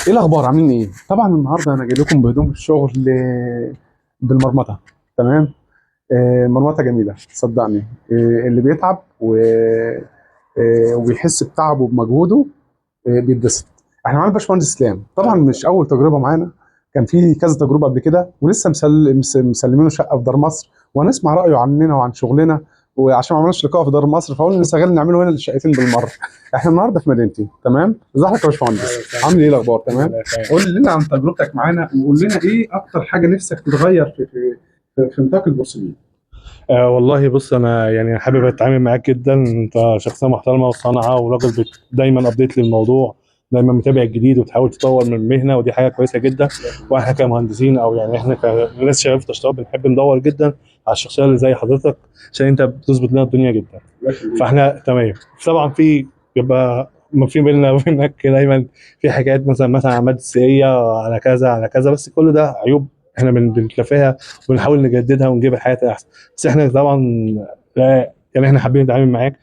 ايه الاخبار؟ عاملين ايه؟ طبعا النهارده انا جاي لكم بهدوم الشغل بالمرمطه. تمام. مرمطه جميلة صدقني. اللي بيتعب وبيحس بتعبه وبمجهوده بيتبسط. احنا معانا الباشمهندس اسلام، طبعا مش اول تجربه معانا، كان في كذا تجربه قبل كده، ولسه مسلمينه شقه في دار مصر، وهنسمع رايه عننا وعن شغلنا. وعشان ما عملناش لقاء في دار مصر فقلنا نستغل نعمله هنا الشقتين بالمرة. احنا النهارده في مدينتي. تمام، ازي حضرتك يا باشمهندس؟ عامل ايه؟ الاخبار؟ تمام. قول لنا عن تجربتك معانا، وقول لنا ايه اكتر حاجة نفسك تتغير في نطاق البورسلين. والله بص، انا يعني حابب اتعامل معاك جدا. انت شخصية محترمه وصانعه وراجل دايما update للموضوع، دايما متابع الجديد وبتحاول تطور من المهنه، ودي حاجة كويسة جدا. واحنا كمهندسين او يعني احنا كناس شغالين في تشطيبات بنحب ندور جدا على الشخصية اللي زي حضرتك، عشان انت بتظبط لنا الدنيا جدا. فاحنا تمام. طبعا في بيبقى ما في بيننا وبينك دايما في حاجات، مثلا عماد السقيه على كذا على كذا، بس كل ده عيوب احنا بنتلافاها وبنحاول نجددها ونجيب الحياة احسن. بس احنا طبعا لا، يعني احنا حابين نتعامل معاك،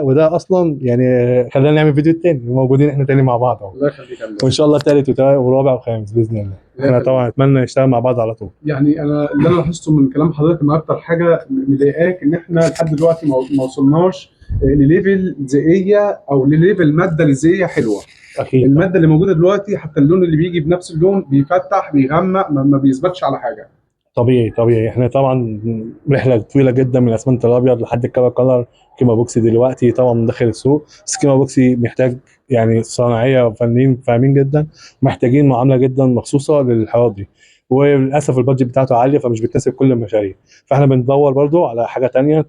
وده اصلا يعني خلانا نعمل فيديو تاني، موجودين احنا تاني مع بعض اهو. الله يخليك يا هندسة. وان شاء الله تالت ورابع وخامس باذن الله. احنا طبعا اتمنى نشتغل مع بعض على طول. يعني انا اللي انا لاحظته من كلام حضرتك ان اكتر حاجة مضايقاك ان احنا لحد دلوقتي ما وصلناش ل level زئيه او ل level مادة لزئيه حلوة. اكيد. المادة اللي موجودة دلوقتي حتى اللون اللي بيجي بنفس اللون بيفتح بيغمق، ما بيثبتش على حاجة. طبيعي طبيعي. احنا طبعا رحله طويلة جدا من الاسمنت الابيض لحد الكابا color كيما بوكسي دلوقتي طبعا داخل السوق. بس كيما بوكسي محتاج يعني صناعية وفنيين فاهمين جدا، محتاجين معاملة جدا مخصوصة للحوارات دي، وللاسف ال budget بتاعته عالية فمش بتناسب كل المشاريع. فاحنا بندور برضو على حاجة تانية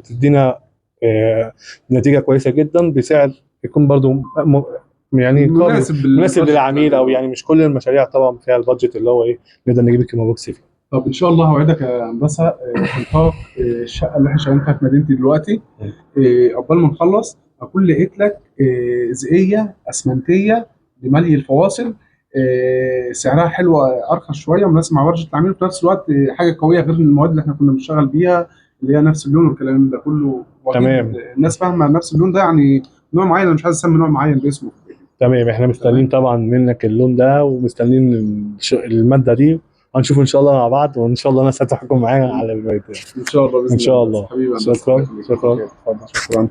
تدينا نتيجة كويسة جدا بسعر يكون برضو يعني مناسب للعميل، او يعني مش كل المشاريع طبعا فيها ال budget اللي هو ايه نقدر نجيب الكيما بوكسي فيه. طب ان شاء الله هوعدك يا هندسة، في نطاق الشقة اللي احنا شغالين فيها في مدينتي دلوقتي، عقبال ما نخلص اكون لقيت لك زئيه اسمنتيه لملي الفواصل، سعرها حلو، ارخص شوية ومناسب مع budget العميل، وفي نفس الوقت حاجة قوية غير المواد اللي احنا كنا بنشتغل بيها اللي هي نفس اللون والكلام ده كله. تمام. الناس فاهمه نفس اللون ده يعني نوع معين، انا مش عايز اسمي نوع معين باسمه. تمام، احنا مستنيين طبعا منك اللون ده، ومستنيين المادة دي، هنشوف ان شاء الله مع بعض، وان شاء الله الناس هتحكم معانا على البيت ان شاء الله باذن ان شاء الله. حبيبي شكرا شكرا. شكرا.